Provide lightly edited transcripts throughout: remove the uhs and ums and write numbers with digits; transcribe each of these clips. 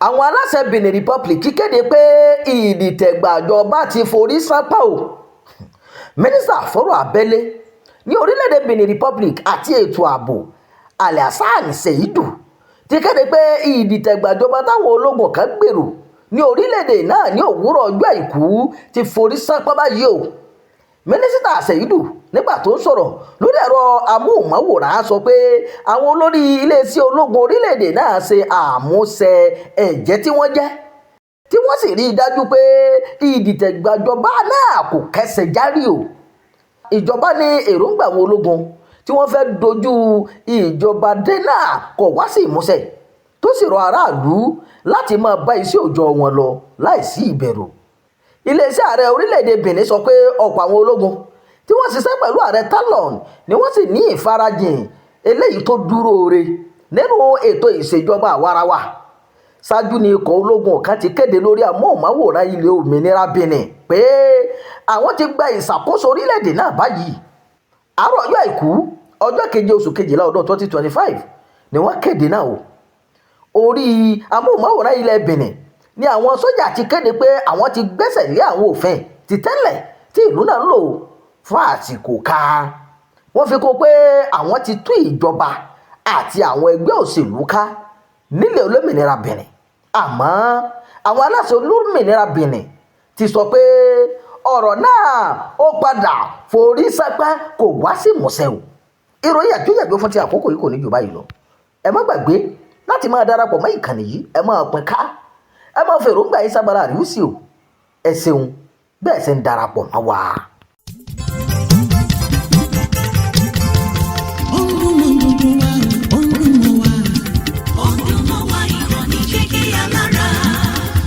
Àwọn aláṣẹ Benin Republic kéde pé ìdìtẹ̀gbàjọba ti forí ṣánpọ́n o. Mínísítà fọ́rọ̀ abẹ́lé ní orílẹ̀-èdè Benin Republic àti ètò ààbò, Alhassan Seidu, ti kéde pé ìdìtẹ̀gbàjọba táwọn ológun kan gbèrò ní orílẹ̀-èdè náà ní òwúrọ̀ ọjọ́ Àìkú ti forí ṣánpọ́n báyìí o. Mínísítà Seidu, nígbà tó ń sọ̀rọ̀ lórí ẹ̀rọ amóhùnmáwòrán, sọ pé àwọn olórí iléeṣẹ́ ológun orílẹ̀-èdè náà ṣe àmúṣẹ ẹ̀jẹ́ tí wọ́n jẹ́, tí wọ́n sì rí i dájú pé ìdìtẹ̀gbàjọba náà kò kẹ́sẹ járí o. Ìjọba ní èròǹgbà àwọn ológun tí wọ́n fẹ́ dojú ìjọba dé náà kò wá sí ìmúṣẹ, tó sì rọ aráàlú láti máa bá iṣẹ́ òòjọ́ wọn lọ láìsí ìbẹ̀rù. Iléeṣẹ́ ààrẹ orílẹ̀-èdè Benin sọ pé ọ̀pọ̀ àwọn ológun tí wọ́n ṣiṣẹ́ pẹ̀lú Ààrẹ Talon ni wọ́n sì ní ìfarajìn eléyìí tó dúró re nínú ètò ìṣèjọba àwarawa. Ṣáájú ni ikọ̀ ológun kan ti kéde lórí amóhùnmáwòrán ilẹ̀ òmìnira Benin pé àwọn ti gba ìṣàkóso orílẹ̀-èdè náà báyìí. Àárọ̀ ọjọ́ Àìkú, ọjọ́ 7 oṣù 12 ọdún 2025 ni wọ́n kéde náà o. Orí amóhùnmáwòrán ilẹ̀ Benin ni àwọn sójà ti kéde pé àwọn ti gbẹ́sẹ̀ lé àwọn òfin ti tẹ́lẹ̀ tí ìlú náà ń lò fún àsìkò ká. Wọ́n fi kún pé àwọn ti tú ìjọba àti àwọn ẹgbẹ́ òṣèlú ká nílẹ̀ olómìnira Benin. Àmọ́ àwọn aláṣẹ olómìnira Benin ti sọ pé ọ̀rọ̀ náà ó padà forí sápá, kò wá sí ìmúṣẹ o. Ìròyìn àjọyàjọ fún ti àkókò yìí kò ní jù báyìí lọ. Ẹ má gbàgbé láti máa darapọ̀ mọ́ ìkànnì yìí, ẹ máa pín ká, ẹ máa fèròǹgbà yín sábàlá àríwísí o. Ẹ ṣeun bẹ́ẹ̀ ṣe ń darapọ̀ mọ́ wa. Ó ń dún mọ́ gbogbo wa, ó ń dún mọ́ wa. Ó ń dún mọ́ wa, ìkànnì Jígí Alára.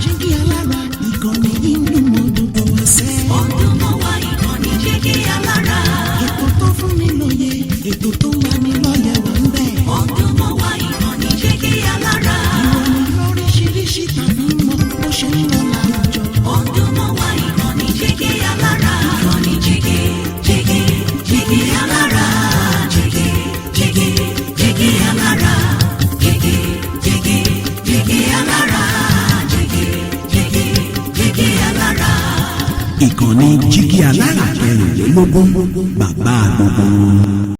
Jígí Alára, ìkànnì yìí ń dún mọ́ gbogbo wa sẹ́. Ó ń dún mọ́ wa, ìkànnì Jígí Alára. Ètò tó fún ni lóye, ètò tó ń lani lọ́yẹ̀ wà ń bẹ̀. Ó ń dún mọ́ wa, ìkànnì Jígí Alára. Ìròyìn lóríṣiríṣi tàbí mọ́ bó ṣe ń lọ láwùjọ. Ó ń dún mọ́ wa, ìkànnì Jígí Alára. Ìkànnì Jígí, Jígí, Jígí Alára. Jígí, Jígí, Jígí Alára. Jígí, Jígí, Jígí Alára. Jígí, Jígí, Jígí Alára. Ìkànnì Jígí Alára 24, bàbá gbogbo wọn.